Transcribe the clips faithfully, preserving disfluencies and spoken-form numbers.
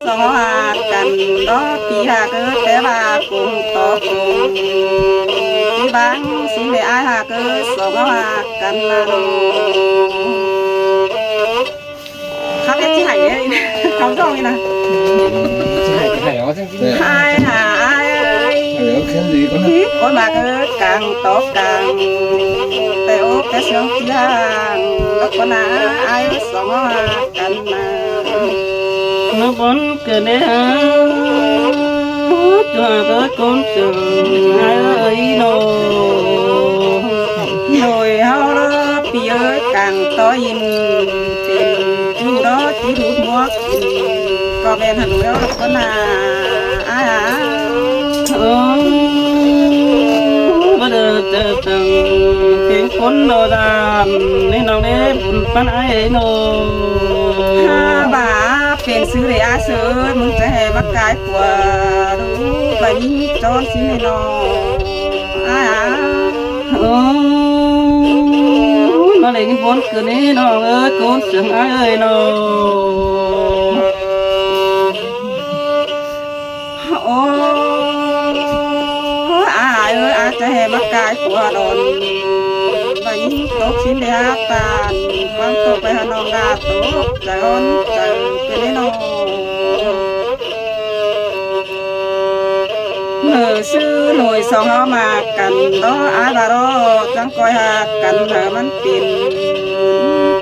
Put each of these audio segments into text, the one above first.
Song ꞌháu ꞌhặc căn, đó pi ꞌhặc ꞌcớ té ꞌva cuông tó cuông. ꞌChí báng ꞌsịn đảy ái ꞌhặc ꞌcớ song ꞌháu ꞌhặc căn ꞌna ꞌnớ. Khắp ꞌhét ꞌchí hảy ꞌnị, khắp ꞌdọn ꞌnị ꞌna. Ái hả ái ơi. Cốn ꞌmặc ꞌcớ cang tó cang. Té ốc té sương ꞌchí hăng. Lốc ꞌcốn ꞌna ái song ꞌháu ꞌhặc căn ꞌna. Nó bón kơ nế hả? Chua bớ cốn sương ái ơi nô. Nổi ꞌháu đó pi ơi cang tó in. Pên ꞌchu đó ꞌchí đút muốc in. Có ꞌmen hẳn nổi ꞌháu lốc ꞌcốn ꞌna. Ái hả? Ơ. Báu đảy ꞌchớ tẳng kéng cốn đo đan. ꞌNé ꞌnọng đé bun ꞌpắn ái ơi nô. Ha, bả pên sư đảy ái sư ơi, ꞌmứng ꞌchớ hê ꞌmá cai ꞌquá đu, ꞌva ꞌnhính chón ꞌsịn ꞌnị ꞌnớ. Ái hả? Ơ, ꞌmá đảy ꞌnhính bón kơ ꞌnị ꞌnọng ơi, cốn sương ái ơi nô. Ơ, ái ơi, ái ꞌchớ hê ꞌmá cai ꞌquá đon. ꞌVa ꞌnhính tốc ꞌsịn đảy hák ꞌtan, ꞌquám tốc pay hả ꞌnọng đa tốc, chảu ón, chảu kơ ꞌnị ꞌnớ. ꞌMự sư ꞌnọi song ꞌháu ꞌmặc căn đó, ái ꞌva đó, chắng ꞌcoi ꞌhặc căn hả ꞌmắn pên.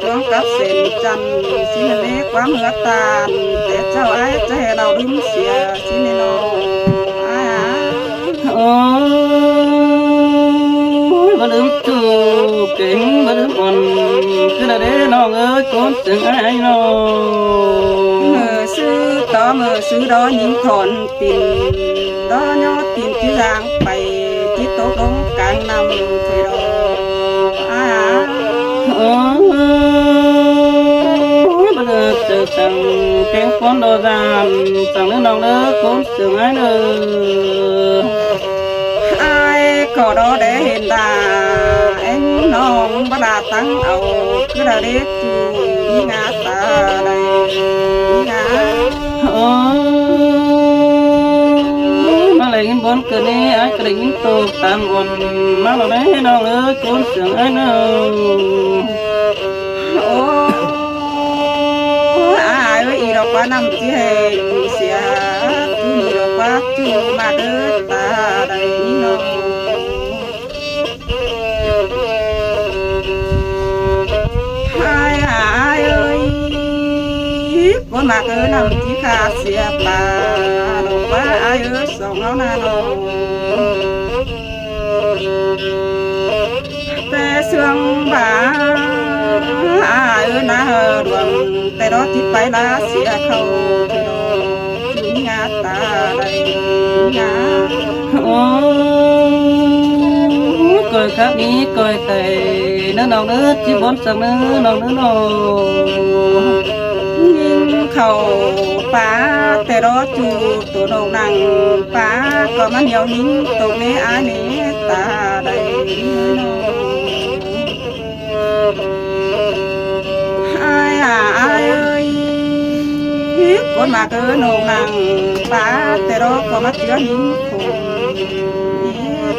Chuông cắp sên chăn, ꞌsịn ꞌnị ꞌquám hứa ꞌtan, té ꞌchạu ái ꞌchớ hê ꞌlạu đứm sia, ꞌsịn ꞌnị ꞌnớ. Ái hả? Ơ, báu đứm ꞌchu kéng, báu đứm ón, ꞌcứ đa đế ꞌnọng ơi, cốn sương ái nô. ꞌMự sư tó, ꞌmự sư đó ꞌnhính thỏn tin, đó ꞌnhó tin ꞌchí dáng pay, ꞌchí tốc đống cang ꞌnặm pay đó. Ái hả? Ơ, báu đảy ꞌchớ tẳng kéng cốn đo đan, tẳng ꞌnớ ꞌnọng ꞌnớ, cốn sương ái ꞌnớ. Ái ꞌcọ đó đé hên đa, ꞌéng ꞌnọng báu đa tắng au, ꞌcứ đa đế ꞌchu, ꞌnhính ꞌngá ta đảy, ꞌnhính ꞌngá. Ơ, ꞌmá đảy ꞌnhính bón kơ ꞌnị, ái ꞌcọ đảy ꞌnhính tốc tẳng ón, ꞌmá lo đé ꞌnọng ơi, cốn sương ái ꞌnớ. Ơ, ái ơi, ꞌnị lo ꞌquá ꞌnặm ꞌchí hê ꞌchu sia, ꞌchu ꞌnị lo ꞌquá ꞌchu ꞌmặc ꞌcớ ta đảy ꞌnị ꞌnớ. Ái hả ái ơi, ꞌcốn ꞌmặc ꞌcớ ꞌnặm ꞌchí khả sia pá, lo ꞌquá ái ơi song ꞌháu ꞌna ꞌnớ. Té sương bả, ái ơi ꞌna hơ đuôn, té đó ꞌchí pay ꞌlạ sia khảu, ꞌchu ꞌnhính ꞌngá ta đảy ꞌnhính ꞌngá. Ơ, ꞌcoi khắp ꞌnị ꞌcoi tảy, ꞌnớ ꞌnọng ꞌnớ, ꞌchí bón săng ꞌnớ ꞌnọng ꞌnớ ꞌnớ. ꞌNhính khảu pá, té đó ꞌchu tô ꞌnọng nẳng pá, ꞌcọ ꞌmắn dẻo ꞌnhính tô ꞌnê ái ꞌnê ta đảy ꞌnớ ꞌnớ. Ái hả ái ơi, ꞌcốn ꞌmặc ꞌcớ ꞌnọng nẳng pá, té đó ꞌcọ ꞌmắn dẻo ꞌnhính khủng,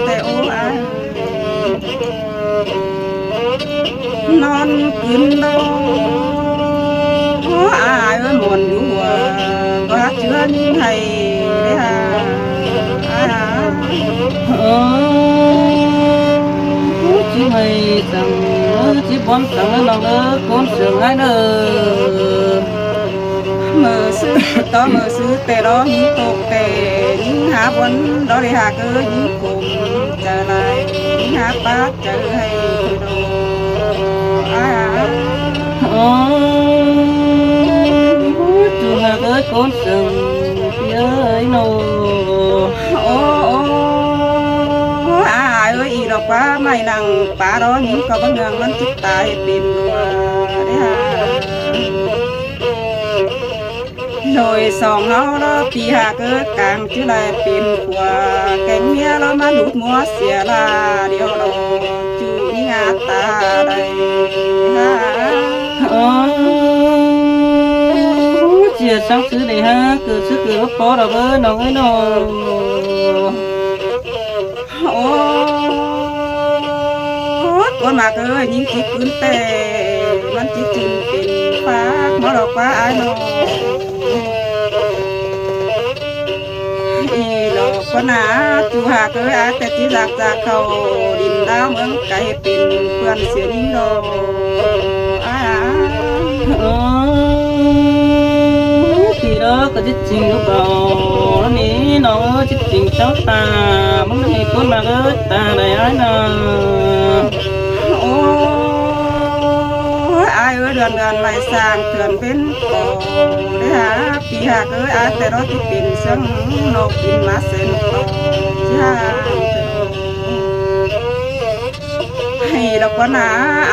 té ố ái. ꞌNón cứn đó, ái ơi, muôn dú hua, ꞌcọ hák ꞌchưa ꞌnhính hảy đé hả. Ái hả. Ơ, ꞌchí hảy săng, ơ, ꞌchí bón săng ꞌnớ ꞌnọng ꞌnớ, cốn sương ái ꞌnớ. ꞌMự sư tó, ꞌmự sư té đó ꞌnhính tốc té, ꞌnhính hák bón đó đé hả ꞌcớ ꞌnhính khủng chaư lai, ꞌnhính hák pá chaư hảy ꞌchu đô. Ái hả. Ơ, ꞌchu ꞌhặc ꞌcớ cốn sương pi ơi ꞌnớ. Ơ, ơ, ái ơi, ꞌnị lo ꞌquá ꞌmạy nẳng pá đó ꞌnhính ꞌcọ báu ꞌnương ꞌmắn ꞌchí tai pên ꞌlúa đé hả. ꞌNọi song ꞌháu đó pi ꞌhặc ꞌcớ cang ꞌchí lai pên khua, kéng ꞌmía đó ꞌmá lút ꞌmúa sia ꞌla điêu đo, ꞌchu ꞌnhính ꞌngá ta đảy hả. Ơ, ꞌchí Săng chứ đảy hák cứ chứ cứ báu pó đỏ bớ nỏng ơi nỏ. Ôi, ôi, ꞌcốn ꞌmặc ơi, ꞌnhính ꞌchí ꞌcứn ꞌtẹ, ꞌmắn ꞌchí ꞌchịn pên phák ꞌmá lỏ ꞌquá ải nỏ. ꞌI lỏ ꞌcốn ꞌnạ, ꞌchu ꞌhặc ơi, ải ꞌtẹ ꞌchí ꞌdạk ꞌdạk khảu đin ꞌláo ꞌmướng cai pên ꞌpưa sia ꞌnhính đo. Ải ải. Ơ, ꞌpi đó ꞌcọ ꞌchí ꞌchịn ꞌlụk báu ꞌnị nỏng ơi, ꞌchí ꞌchịn chắng ta, ꞌmướng ꞌnị ꞌcốn ꞌmặc ơi, ta đảy ải nỏ. Ôi, ải ơi, đươn đươn ꞌmạy sang thươn pên ꞌcọ đảy hák, ꞌpi ꞌhặc ơi, ải ꞌtẹ đó ꞌchí pên ꞌsướng ꞌnộc kin ꞌmá sên ꞌcọ ꞌchí hák. ꞌHáy lỏ ꞌcốn ꞌnạ,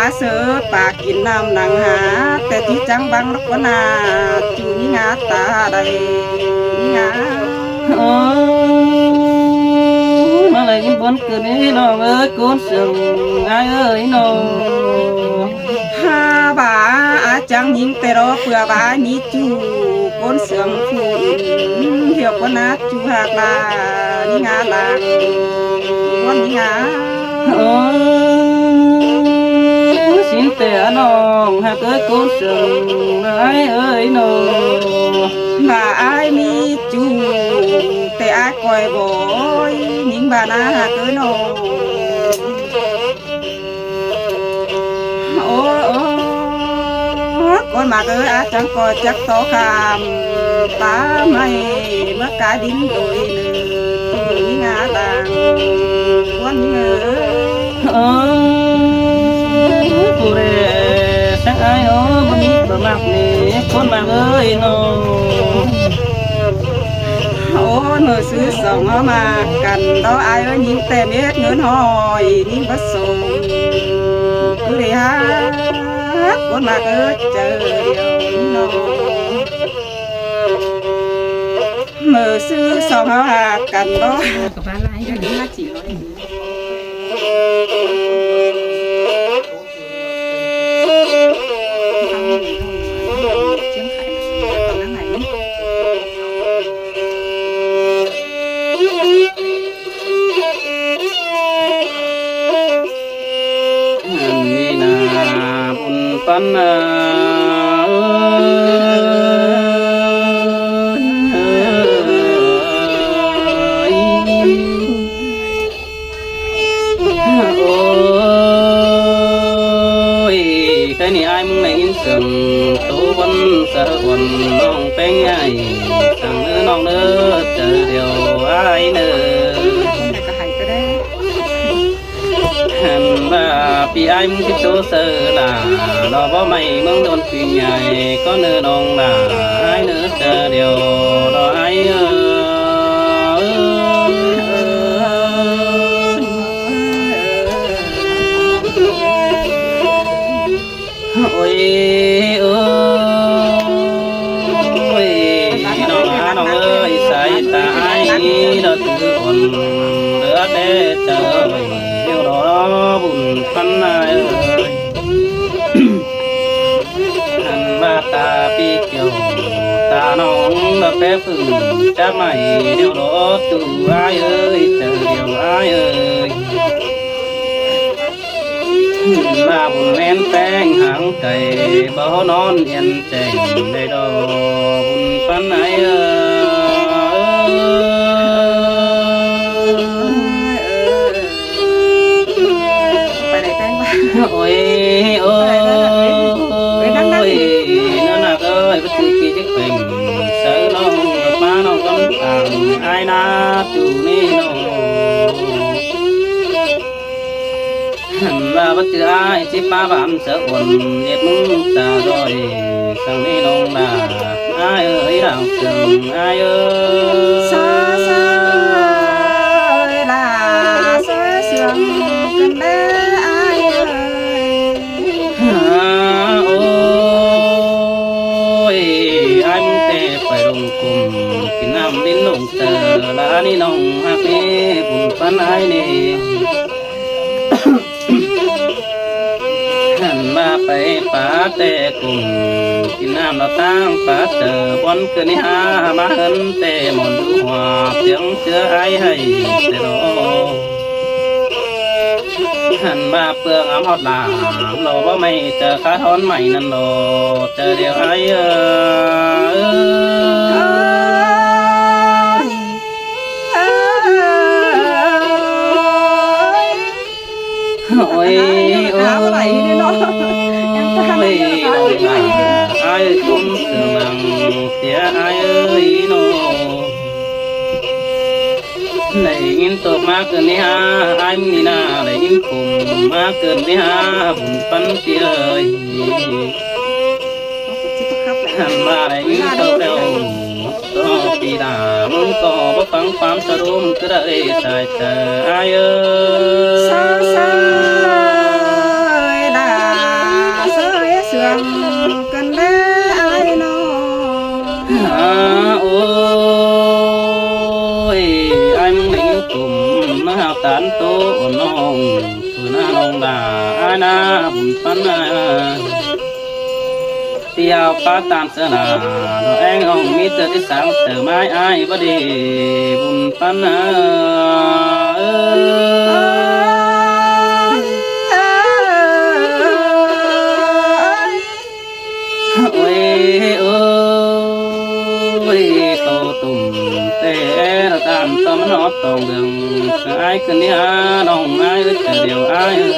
ải ꞌsớ pák kin ꞌnặm nẳng hák, ꞌtẹ ꞌchí chắng băng lỏ ꞌcốn ꞌnạ, ꞌchu ꞌnhính ꞌnạ ta đảy ꞌnhính ꞌnạ. Ơ, ꞌmá đảy ꞌnhính bón cơn ꞌnị nỏng ơi, ꞌcốn sương ải ơi nỏ. Ha, bả ải chắng ꞌnhính ꞌtẹ đó ꞌpưa bả ꞌnhính ꞌchu ꞌcốn sương phủ ꞌnịn, ꞌhiạk ꞌcốn ꞌnạ ꞌchu ꞌhặc ꞌlạ ꞌnhính ꞌnạ lăng, ꞌcốn ꞌnhính ꞌnạ. Ơ, sín ꞌtẹ nỏng ꞌhặc ơi, ꞌcốn sương ải ơi nỏ. Bả ải ꞌmí ꞌchu ꞌtẹ ải ꞌcoi bói ꞌnhính bả ꞌnạ ꞌhặc ơi nỏ. Ôi, ôi, ꞌcốn ꞌmặc ơi, ải chắng ꞌcoi chắc tó kham, ta ꞌmạy ꞌmá cá đin đôi nư, ꞌchu ꞌnhính ꞌnạ lăng, ꞌcốn ꞌnhính ơi. Ơ, phủ đe săng ải ơ, báu ꞌmí báu ꞌmặc ꞌnị, ꞌcốn ꞌmặc ơi nỏ. Ôi, ꞌmự ꞌsứ sỏng ꞌháu ꞌmặc căn đó ải ơi, ꞌnhính ꞌtẹ mết ꞌngớn ꞌhọi ꞌnhính báu sôm. Cứ đảy hák ꞌcốn ꞌmặc ơi, chaư điêu ꞌnị nỏ. ꞌMự ꞌsứ sỏng ꞌháu ꞌmặc căn đó. ꞌNị ꞌnạ bun ꞌphắn ꞌnạ ơi. Ôi, ꞌkhạy ꞌnị ải ꞌmứng ꞌnị ꞌnhính sương tô bón sa uôn ꞌnọng ꞌpéng ải, săng ꞌnớ ꞌnọng ꞌnớ, chaư điêu ải ꞌnớ. Hăn ꞌva ꞌpi ải ꞌmứng ꞌchí tô saư lả, lo báu ꞌmạy ꞌmướng đôn ꞌpi ải, ꞌcọ ꞌnớ ꞌnọng lả ải ꞌnớ, chaư điêu lo ải ơi. Ôi, ôi, ôi, ꞌnọng ꞌnạ ꞌnọng ơi, sai ta ải ꞌnị đó ꞌtứ ôn, đứa bé chaư ơi, điêu đó bun ꞌphắn ải ơi. Hăn ꞌva ta ꞌpi kiêu, ta ꞌnọng đó phép ứn, chắp ꞌmạy điêu đó ꞌchu ải ơi, chaư điêu ải ơi. ꞌVa bun ꞌmen ꞌpéng háng cay, báu ꞌnón yên chẻng, đảy đo bun ꞌphắn ải ơi. Ôi, ôi, ôi, ôi, ꞌnớ ꞌnạk ơi, báu ꞌchư ꞌpi chắc pên, saư ꞌnọng ꞌmá ꞌnọng ꞌcốn ảng ải ꞌnạ ꞌchu ꞌnị ꞌnọng. Hăn ꞌva báu ꞌchư ải ꞌchí pá bám chaư uôn, ꞌdệt ꞌmứng ta ꞌdội, săng ꞌnị ꞌnọng lả ải ơi, đảng sương ải ơi. Sa sa ơi, lả sa sương căn đé ải ơi. Ôi, ải ꞌmứng ꞌtẹ pay ꞌlống ꞌcum, kin ꞌnặm ꞌlính ꞌlống chaư, lả ꞌnị ꞌnọng ꞌhặc ꞌnị bun ꞌphắn ải ꞌnị. Hăn ꞌva pay pá ꞌtẹ ꞌcum kin ꞌnặm lo ꞌtáng pá ꞌtẹ bón ꞌcứn ꞌnị hák ꞌmá ꞌhướn ꞌtẹ môn dú hua piếng ꞌchưa ai ꞌhạy ꞌtẹ lo. Hăn ꞌmá ꞌpưa ngắm ꞌhọt lả lo báu ꞌmạy ꞌchớ khá thón ꞌmạy ꞌnặn lo. ꞌChớ điêu ai ơi. Ôi, ôi, ôi, ai ơi, ꞌcum sương nắng sia ai ơi nó. Đảy ꞌnghín ꞌtộc ꞌmá ꞌcứn ꞌnị hák ai ꞌmứng ꞌnị ꞌna, đảy ꞌnghín ꞌcum ꞌmá ꞌcứn ꞌnị hák bun ꞌphắn sia ơi. Hăn ꞌmá đảy ꞌnghín ꞌtộc ꞌlẹo ꞌtọ ꞌpi đả ꞌmứng ꞌcọ báu ꞌphắng ꞌquám sa ꞌlum ꞌcứ đảy sai chaư ai ơi. Sa sa ơi đả sa ơi sương ꞌcứn đé ai nó. À, ôi, ai ꞌmứng đảy ꞌnghín ꞌcum ꞌmá hao tán ꞌtố ôn ꞌnọng, ꞌtố ꞌna ꞌnọng đả ai ꞌna bun ꞌphắn ai. Tiao pá ꞌtan ꞌsớ nả, nó ꞌéng ꞌnọng ꞌmí ꞌtưa ꞌtí sáng chaư ꞌmá ai báu đi bun ꞌphắn ai. Ôi, ôi, tô tủm tê, nó ꞌtan ꞌtọ ꞌmắn ꞌhọt tong đường, ai ꞌcứn ꞌnị hák ꞌnọng ai ơi, chaư điêu ai ơi.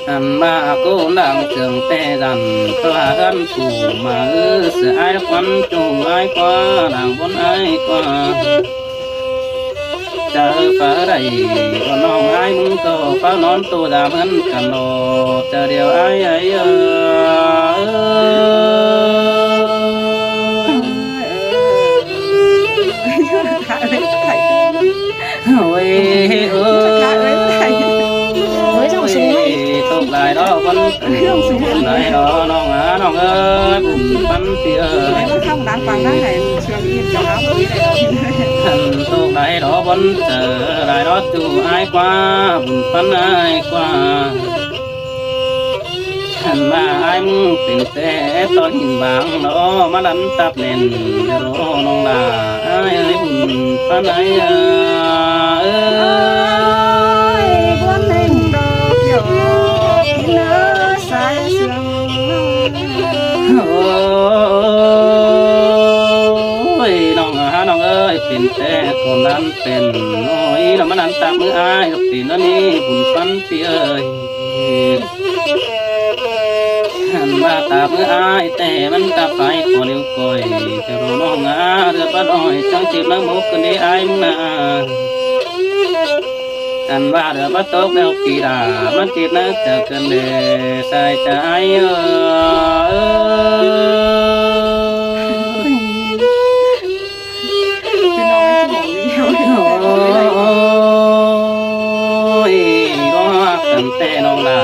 Ăn ꞌmá ꞌcốn đang sương ꞌtẹ dăn, ꞌtọ hák ꞌhướn phủ ꞌmá ư, sửa ai ꞌquăn chung ai ꞌquá, đang bón ai ꞌquá. Chaư pá đảy, ôn ꞌnọng ai ꞌmứng ꞌcọ pá ꞌnón tô dam ꞌhướn căn lo, chaư điêu ai ai ơ. Ôi, ôi, ôi, ôi, tốc lai đó bón, tốc lai đó ꞌnọng à, ꞌnọng ơi, bun ꞌphắn sia ơi. Ăn tốc lai đó bón, chaư lai đó ꞌchu ai ꞌquá, bun ꞌphắn ai ꞌquá. Ăn ꞌmá ai ꞌmứng pên ꞌtẹ ꞌtọn hin bang lo ꞌmá lăn tắp ꞌnén lo ꞌnọng đả ai ơi, bun ꞌphắn ai ơi. Ôi, bun ꞌnén đó kiẻo kín ơ sai sương. Ôi, ꞌnọng à, ꞌnọng ơi, pên ꞌtẹ ꞌcốn lăn pên. Ôi, lo ꞌmá lăn tắp ꞌmứ ai, pên ꞌnị bun ꞌphắn sia ơi. Ăn ꞌmá tắp ꞌmứ ai, ꞌtẹ ꞌmắn tắp pay ꞌcọ điêu ꞌcoi, chaư lo ꞌnọng à, đươn bát ꞌnọi, chắng chip ꞌnớ mốc ꞌcứn đi ai ꞌmứng ꞌna. Ăn ꞌmá đươn bát tốc ꞌlẹo ꞌpi đả, ꞌmắn chip ꞌnớ chaư ꞌcứn đi, sai chaư ai ơ. Ôi, ꞌcọ căn ꞌtẹ ꞌnọng đả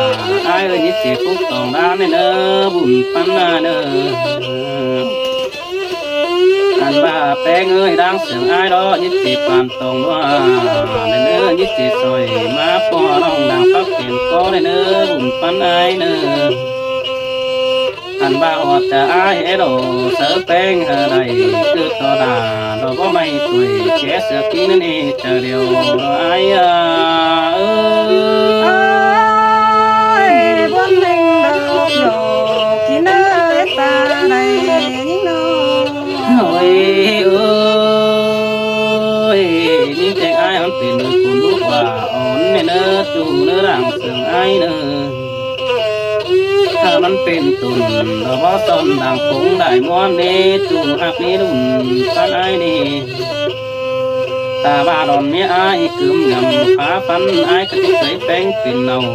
ai ơi, nhít chê phúc tỏng đá ꞌnị ꞌnớ, bun ꞌphắn ꞌna ꞌnớ. Ăn ꞌmá ꞌpéng ơi, đang sương ai đó, nhít chê pán tỏng đó ꞌnị ꞌnớ, nhít chê soi ꞌmá ꞌpo ꞌnọng đang pắc kẻng ꞌcó ꞌnị ꞌnớ, bun ꞌphắn ai ꞌnớ. Ăn ꞌmá ꞌhọt chaư ai é lo, sáư ꞌpéng hảư đảy, ꞌcứ ꞌtọ đả lo báu ꞌmạy tuổi, ké sửa kính ꞌnị chaư điêu lo ai à. Ôi, bun ꞌnén đó kiẻo kín ơ ta đảy ꞌnhính ꞌnọ. Ôi, ôi, ꞌnhính ꞌtếng ai ꞌmắn pên ꞌnư cún búc ꞌva ón ꞌnị ꞌnớ, ꞌchu ꞌnớ đang sương ai ꞌnớ. Hák ꞌmắn pên tủn lo báu son đang phông đảy ꞌmuôn ꞌnị, ꞌchu hák ꞌnị bun ꞌphắn ai ꞌnị. Ta ꞌva đon ꞌmía ai cứm ngắm phá ꞌphắn ai ꞌcọ ꞌchí ꞌcới ꞌpéng pên ꞌnọng.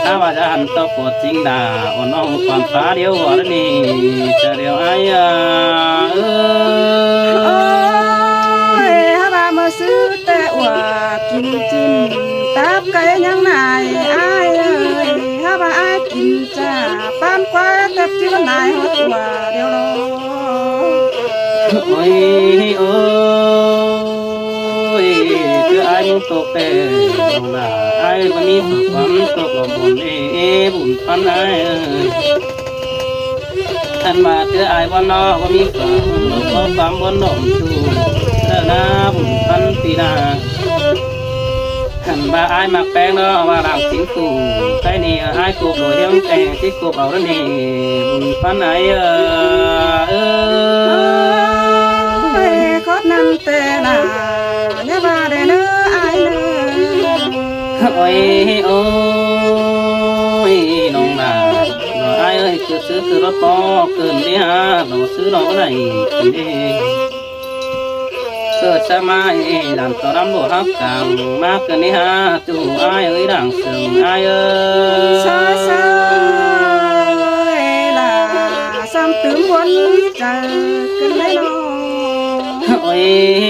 Hák ꞌva dán ꞌtọ ꞌpọt chính đả, ôn ꞌnọng ꞌquám phá điêu ꞌva ꞌnị, chaư điêu ai à. Ôi, hák ꞌva ꞌmá sư ꞌtẹ ꞌva kin kin tắp cáy ꞌnhắng nải ai ơi, hák ꞌva ai kin chả pán ꞌquá tắp ꞌchí nải ꞌhọt ꞌva điêu lo. Ôi, ôi, ꞌchớ ai ꞌtộc ꞌtẹ ꞌnọng ꞌnạ. Ai báu ꞌmí ꞌtộc ꞌquám ꞌtộc lỏ bun ê, ê bun ꞌphắn ai ơi. Ăn ꞌmá ꞌtứ ai bón ꞌnọ báu ꞌmí ꞌtộc bón ꞌquám bón ꞌnọng ꞌchu. Đa ꞌna bun ꞌphắn pi ꞌna. Ăn ꞌmá ai ꞌmặc ꞌpéng ꞌnọ ꞌva lăng sính phủ. Cái ꞌnị ai cộp lỏ hiêm ꞌtẹ, sí cộp au đa ꞌnị bun ꞌphắn ai ơ. Ơ. Ôi, khót ꞌnặn ꞌtẹ ꞌnạ, ꞌnhá ꞌva đảy ꞌnớ ai ꞌnớ. Ôi, ôi, ꞌnọng ꞌnạ, ꞌnọ ai ơi, ꞌcứ sư ꞌcứ lỏ ꞌpo, ꞌcứn đi ha, ꞌnọ sư ꞌnọ đảy, ꞌcứn đi. ꞌCọ ꞌchá ꞌmá ê, lăn ꞌto đăm ꞌlụa hák cang, ꞌmá ꞌcứn đi ha, ꞌchu ai ơi, đang sương ai ơ. Sai, sai, ꞌlạ, sam tứm ꞌmuôn chaư ꞌcứn đảy ꞌnọ. Ôi,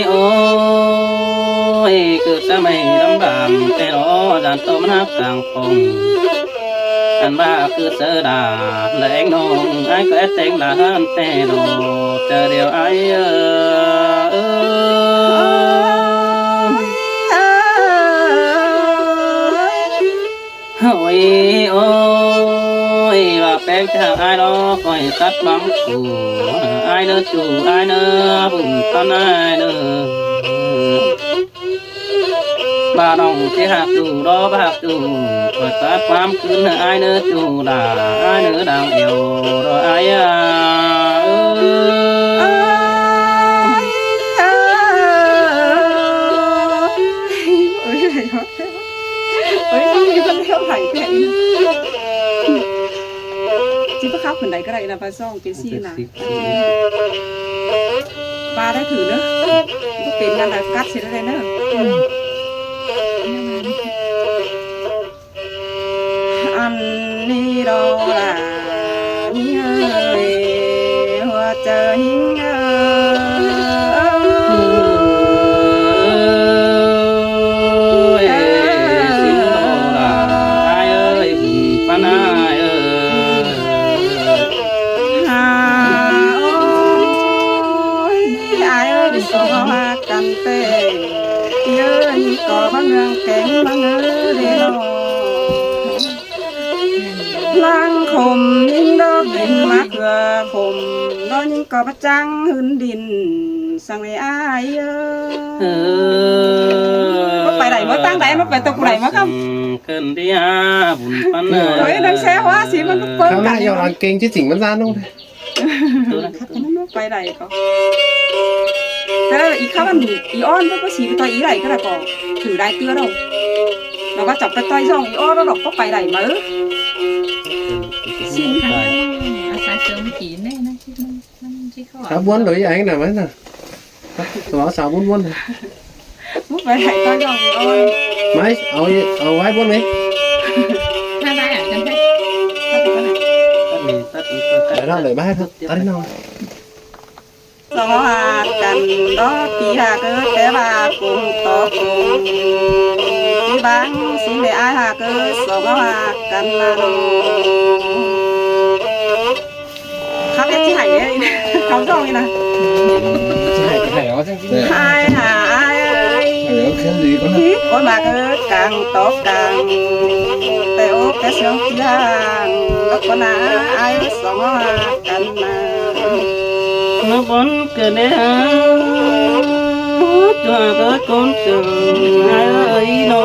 ôi, ꞌcứ ꞌchá ꞌmá đăm bam ꞌtẹ ꞌnọ, lăn ꞌto ꞌmắn hák cang phong. Ăn ꞌva ꞌcứ sư đa, leng ꞌnọng, ai ꞌcọ é teng đa ꞌhướn ꞌtẹ ꞌnọ, chaư điêu ai ơ. Ôi, ôi, ꞌva ꞌpéng ꞌchí hảư ai ꞌnọ, ꞌcoi tắt bắm phủ, ai ꞌnớ ꞌchu, ai ꞌnớ bun ꞌphắn ai ꞌnớ. ꞌVa ꞌnọng ꞌchí hảư ꞌchu ꞌnọ, ꞌva hảư ꞌchu, ꞌcoi tắt bắm ꞌcứn ai ꞌnớ ꞌchu đa, ai ꞌnớ đang eo ꞌnọ ai ơ. Ôi, ôi, ôi, ôi, ôi, ôi, ôi. Chứ bác khóc phần đấy cái này là bà Song tiến sĩ mà. Ba đảy thử ꞌnớ. Báu pên ꞌnặn đa cắt sia đảy ꞌnớ. Ăn ꞌnị ꞌnọ ꞌlạ ꞌnị ơi, ꞌhua chaư ꞌnhính ơ. Ôi, sính ꞌnọ ꞌlạ ai ơi, bun ꞌphắn ai ơ. Ha, ôi, ai ơi, đi sông hoa căn ꞌtẹ. Yơ ꞌnị ꞌcọ báu ꞌmướng kéng báu ꞌngớ đê ꞌnọ. Lăng khôm ꞌnhính ꞌnọ kin ꞌmá ꞌcưa khôm ꞌnọ ꞌnhính ꞌcọ báu ꞌchăng ꞌhướn đin. Săng ꞌnị ai ơ. Báu pay đảy ꞌmá ꞌtáng đảy, báu pay ꞌtộc đảy ꞌmá khắm. Ôi, đang xe hoa sí ꞌmắn ꞌpơng căn ꞌnị. Khắm ꞌnạ yau lăng kéng chứ chỉnh ꞌmắn ꞌdán ꞌnọng. Khắp ꞌnặn ꞌmá pay đảy ꞌcọ. Thế là ꞌí khắp ꞌnặn ꞌí ón báu ꞌcọ sí ꞌcọ ꞌtoi ꞌí đảy ꞌcọ đảy ꞌcọ. Thử đảy ꞌtưa ꞌnọng. Nó báu chọc ꞌcọ ꞌtoi dong ꞌí ón ꞌnọng báu pay đảy ꞌmá. Xin khắp. Khắp ꞌmuôn đuổi ảnh nào ꞌmá ꞌnạ. Sáo sáo ꞌmuôn ꞌmuôn. Báu pay đảy ꞌtoi dong ꞌí ón. ꞌMá, au, au ꞌvái ꞌmuôn ꞌnị. Đảy ꞌnọ, đảy ꞌvái ꞌnọ. Tắt đi ꞌnọng. Song ꞌhọ hák căn đó pi hák ơ, té ꞌva ꞌcốn tó ꞌcốn. Pi báng sính đảy ai hák ơ, song ꞌhọ hák căn ꞌnạ ꞌnọ. Khắp ét ꞌchí hảy ꞌnị, khắp dong ꞌnị ꞌnạ. Ai hả ai. Ôi, ꞌcốn ꞌmá ơ, cang tó cang. Té ố té sương ꞌchí hák. Lỏ ꞌcốn ꞌnạ ai ơ, song ꞌhọ hák căn ꞌnạ. Nó bón ꞌcọ đé hả? Chua ꞌcốn sương ai ơi ꞌnọ.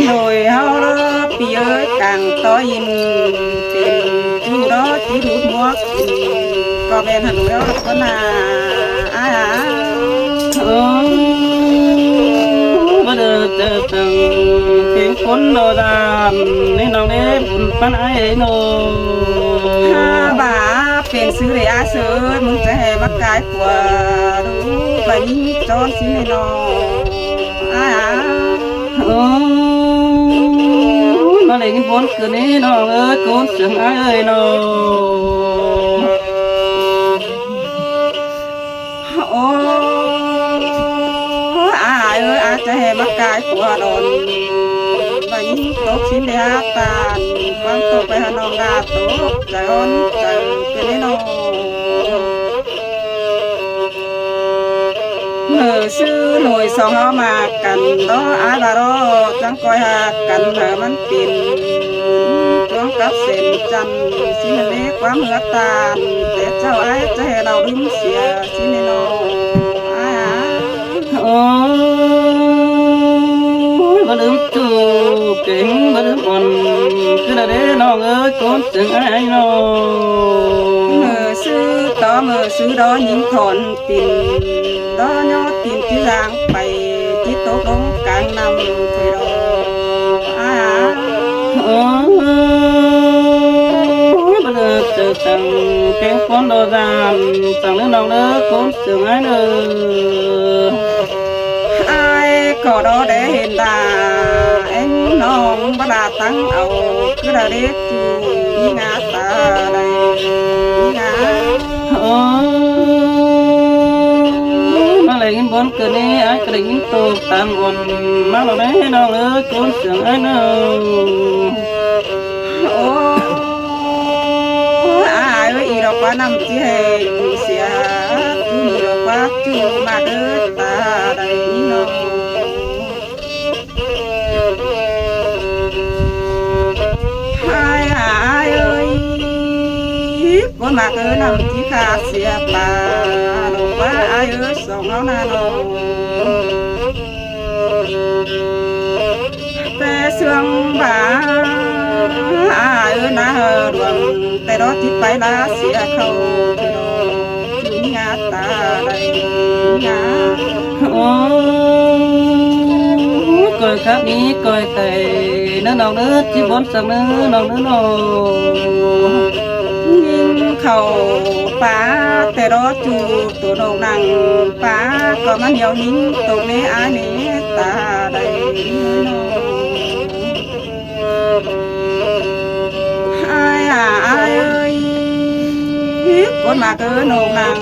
Nổi ꞌháu đó, pi ơi, cang tó in pên ꞌchu đó, ꞌchí đút muốc in. ꞌCọ ꞌmen hả nổi ꞌháu đó ꞌcốn ꞌnạ. Ai hả? Ơ, báu đảy chaư tẳng kéng ꞌcốn ꞌnọ đam, ꞌnị ꞌnọng ꞌnị bun ꞌphắn ai ꞌnọ. Ha, báu pên sư đảy ai sư, ꞌmướng chaư ꞌhê ꞌmá cai ꞌquá, đu, ꞌva ꞌnhính chón sính ꞌnị ꞌnọ. Ai hả? Ơ, ꞌnọ đảy ꞌnhính bón ꞌcứn ꞌnị ꞌnọng ơi, ꞌcốn sương ai ơi ꞌnọ. Ơ, ai ơi, ai chaư ꞌhê ꞌmá cai ꞌquá đon. ꞌVa ꞌnhính tốc sính đảy hák ꞌtan, ꞌquám tốc pay hả ꞌnọng ꞌlạ tốc, chaư ón, chaư ꞌcứn ꞌnị ꞌnọ. Nở sư nổi Song ꞌháu ꞌmặc căn đó, ai ꞌva đó chắng ꞌcoi ꞌhặc căn hảư ꞌmắn pên ꞌquám cắp sên chăn, ꞌsịn ꞌnặn ꞌlế ꞌquám ꞌhứa ꞌtan té ꞌchạu ai ꞌchớ hê ꞌlẹo ꞌlứm sia ꞌsịn ꞌnặn ꞌnọ. Ai à. Ôi, báu ꞌlứm ꞌchu kéng, báu ꞌlứm ón, cứ đa đế ꞌnọng ới, ꞌcốn sương ai ai ꞌnọ. ꞌMự ꞌsứ tó ꞌmự ꞌsứ đó ꞌnhính thỏn tin, đó ꞌnhó tin ꞌchí dáng pay, ꞌchí tốc lông cang ꞌnặm thôi đó. Ai à. Ôi, báu đa ꞌchớ săng kéng ꞌcốn đó dản, săng ꞌnớ ꞌnọng ꞌnớ, ꞌcốn sương ai ꞌnớ. Ai ꞌcọ đó đé hên đa, ꞌéng ꞌnọng báu đa tắng au, cứ đa đế ꞌchu ꞌnhính ꞌngá ta đảy ꞌnhính ꞌngá. Ôi, ꞌmá đảy ꞌnghín bón cơn ꞌnị, ai ꞌcọ đảy ꞌnghín tô tang ón, ꞌmá lo đé ꞌnọng ới, ꞌcốn sương ai ꞌnớ. Ôi, ai ới, ꞌnị lo ꞌquá ꞌnặm ꞌchí hê sia, ꞌchu ꞌnị lo ꞌquá ꞌchu ꞌmặc ới ta đảy ꞌnị ꞌnọ. Ai à, ai ới, ꞌcốn ꞌmặc ới ꞌnặm ꞌchí khả sia pá, lo ꞌquá ai ới, song ꞌháu ꞌnặn ꞌnọ. Té sương bá, ai ới, ꞌná hảư đuôn, té đó ꞌchí pay ꞌlạ sia khảu, ꞌchu ꞌnhính ꞌngá ta đảy ꞌnhính ꞌngá. Ôi, ꞌcoi khắp ꞌnị, ꞌcoi khay, ꞌnớ ꞌnọng ꞌnớ, ꞌchí bón săng ꞌnớ ꞌnọng ꞌnớ ꞌnọ. ꞌNhính khảu pá, té đó ꞌchu tô ꞌnộc nẳng pá, ꞌcọ ꞌmắn ꞌnéo ꞌnhính tô ꞌnế ai ꞌnế ta đảy ꞌnị ꞌnọ. Ai à, ai ới, ꞌcốn ꞌmặc ới ꞌnộc nẳng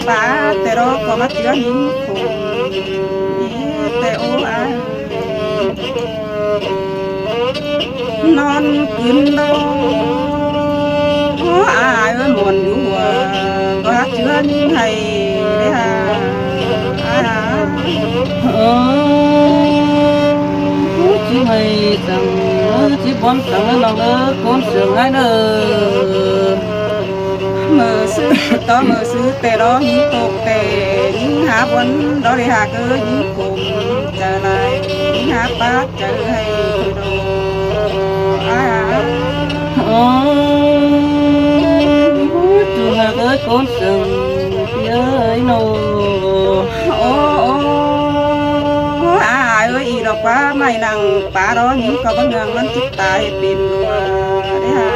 pá, té đó ꞌcọ ꞌmá ꞌchưa ꞌnhính khủng, té ố ai. ꞌNón cứn đó, ai ới, muôn dú hua, ꞌcọ hák ꞌchưa ꞌnhính hảy đé hả. Ai à. Ơ, ꞌchí hảy săng, ơ, ꞌchí bón săng ꞌnớ ꞌnọng ới, ꞌcốn sương ai ꞌnớ. ꞌMự ꞌsứ tó ꞌmự ꞌsứ té đó ꞌnhính tốc té, ꞌnhính hák bón đó đảy hák ới, ꞌnhính khủng chaư lai, ꞌnhính hák pá chaư hảy thôi đó. Ai à. Ơ, ꞌchu hák ới, ꞌcốn sương ꞌpi ới ꞌnọ. Ơ, ơ, ai ới, ꞌnị lo ꞌquá ꞌmạy nẳng pá đó ꞌnhính ꞌcọ báu ꞌnương ꞌmắn ꞌchí tai pên ꞌlua đé hả.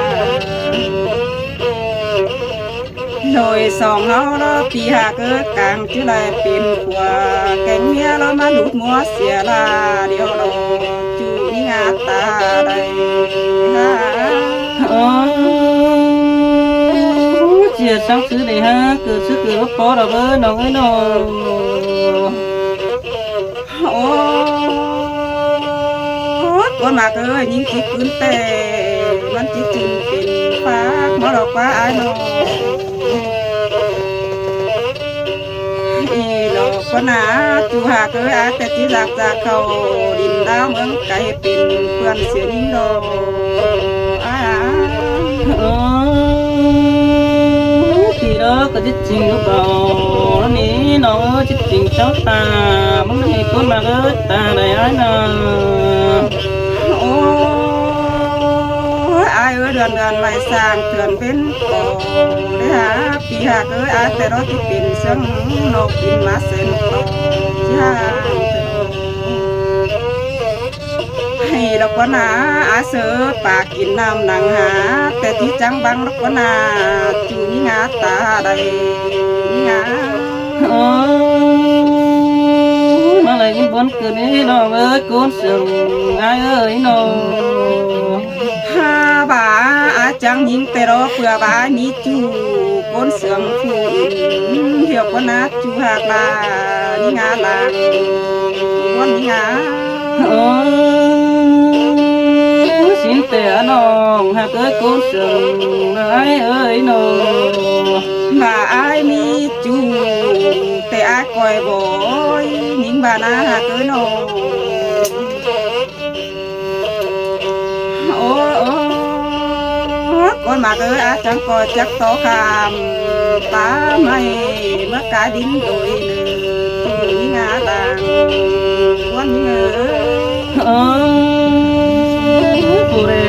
ꞌLới song ꞌháu lo ꞌpi hák ới, cang ꞌchí lai pên khua kéng ꞌmía lo ꞌmá lút ꞌmúa sia ꞌla điêu lo, ꞌchu ꞌnhính ꞌngá ta đảy hả. Ơ, ꞌchí săng ꞌsứ đảy hák, cứ ꞌsứ cứ báu ꞌpó lo báu ꞌnọng ới ꞌnọ. Ơ, ꞌcốn ꞌmặc ới, ꞌnhính ꞌchí cứn té, ꞌmắn ꞌchí chưn pên phák ꞌmá lo ꞌquá ai ꞌnọ. ꞌI lo ꞌquá ꞌnạ, ꞌchu hák ới, ai té ꞌchí ꞌdạk ꞌdạk khảu đin đao ꞌmướng cai pên ꞌpươn sia ꞌnhính lo. Ai à. Ơ, ꞌpi đó ꞌcọ ꞌchí ching lúk báu ꞌnị ꞌnọng ới, ꞌchí ching chảu ta, ꞌmắn ꞌnị ꞌcốn ꞌmặc ới, ta đảy ai ꞌnạ. Ơ, ai ới, đươn đươn ꞌmạy sang thươn ꞌvến ꞌcọ đé hả, ꞌpi hák ới, ai té đó ꞌchí pên ꞌsướng ꞌnộc pên ꞌmá sên ꞌcọ ꞌchí hák. Hỉ lo ꞌquá ꞌnạ, ai ꞌsớ pá kin ꞌnặm nẳng hả, té ꞌchí chắng bang lo ꞌquá ꞌnạ, ꞌchu ꞌnhính ꞌngá ta đảy ꞌnhính ꞌngá. Ơ, ꞌmá đảy ꞌnhính bón cơn ꞌnị ꞌnọng ới, ꞌcốn sương ai ới ꞌnọ. Hả, bá ai chắng ꞌnhính té đó ꞌpưa bá ꞌmí ꞌchu ꞌcốn sương phủ ứn, ꞌhiạu ꞌquá ꞌnạ ꞌchu hák ꞌla ꞌnhính ꞌngá lăng, bón ꞌnhính ꞌngá. Ơ, ꞌsịn té ꞌnọng hák ới, ꞌcốn sương ai ới ꞌnọ. Bá ai ꞌmí ꞌchu té ai ꞌcoi bói, ꞌnhính ꞌnạ ꞌhặc ới ꞌnọ. Ôi, ôi, ꞌcốn ꞌmặc ới, a chắng ꞌcọ chắc tó kham, pá ꞌmạy ꞌmá cá đin đuổi nư, tui ꞌnị ngá lăng, ꞌcốn ꞌnị ới. Ơ, phủ đe,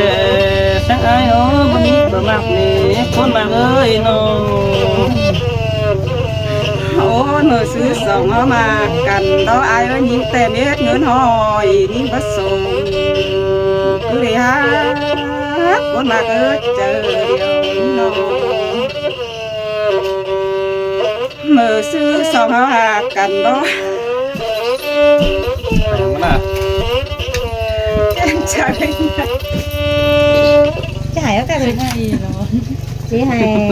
chắc ai ó, báu ꞌmí báu ꞌmặc ꞌnị, ꞌcốn ꞌmặc ới ꞌnọ. Ôi, ꞌmự sư song ꞌháu ꞌmặc căn đó ai ới, ꞌnhính ꞌtẹ mết ꞌngớn ꞌhọi ꞌnhính báu sông. Cứ đảy ꞌhặc ꞌcốn ꞌmặc ới, chaư điêu ꞌnị ꞌnọ. ꞌMự sư song ꞌháu ꞌhặc căn đó. Em chaư. Chả có cái gì hay. Chỉ hay.